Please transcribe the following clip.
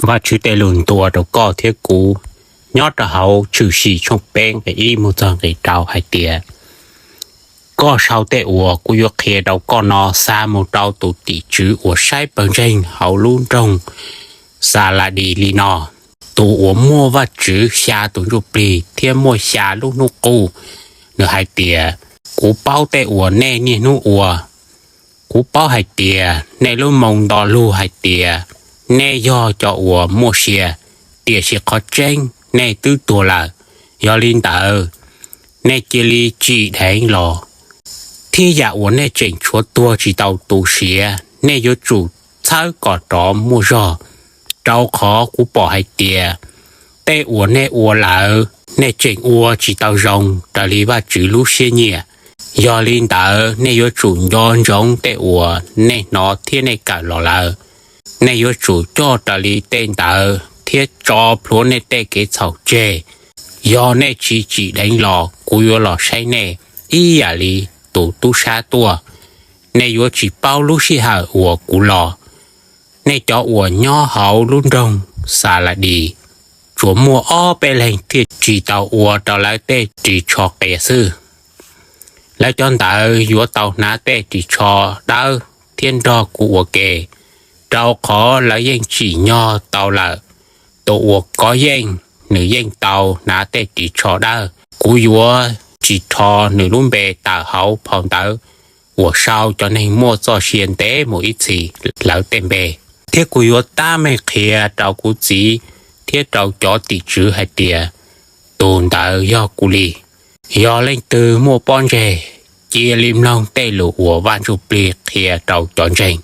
Vajtswv tej lus ntuas rau koj thiab kuv nyob rau hauv Tshwm Sim tshooj peb nqe ib mus txog nqe rau hais tias, koj sau tej uas kuv yuav qhia rau koj no xa mus rau tus tim tswv uas saib pawg ntseeg hauv lub nroog Xaladis li no: Tus uas muaj Vajtswv xya tus ntsuj plig thiab muaj xya lub hnub qub, nws hais tias, kuv paub tej uas nej niaj hnub ua. Kuv paub hais tias nej lub moo nto lug hais tias nej yog cov uas muaj sia, tiam sis qhov tseeb nej twb tuag lawm. Yog li ntawd, nej cia li tsim dheev los, thiab yam uas nej tseem tshuav tuag tsis tau tu siav, nej yuav tsum txhawb kom rov muaj zog, rau qhov kuv pom hais tias tej uas nej ua lawm, nej tseem ua tsis tau zoo raws li Vajtswv lub siab nyiam. Yog li ntawd, nej yuav tsum nco ntsoov tej uas nej hnov thiab nej kawm los lawm. Nej yuav tsum coj raws li tej ntawd thiab tso plhuav nej tej kev txhaum tseg. Yog nej tsis tsim dheev los, kuv yuav los saib nej ib yam li tus tub sab tuaj. Nej yuav tsis paub lub sij hawm uas kuv los. Nej cov uas nyob hauv lub nroog Xaladis, tsuas muaj ob peb leeg thiaj tsis tau ua rau lawv tej ris tsho qias xwb. Lawv cov ntawd yuav tau hnav tej ris tsho dawb thiab nrog kuv ua ke, rau qhov lawv yeej tsim nyog tau lawm. Tus uas kov yeej, nws yeej tau hnav tej ris tsho dawb. Kuv yuav tsis rho nws lub npe tawm hauv phau ntawv uas sau cov neeg muaj txoj sia ntev mus ib txhis lawv tej npe. Thiab kuv yuav tab meeg qhia rau kuv txiv thiab rau cov tim tswv hais tias, tus ntawd yog kuv li. Yog leej twg muaj pob ntseg, cia li mloog tej lus uas Vaj Ntsujplig qhia rau cov ntseeg.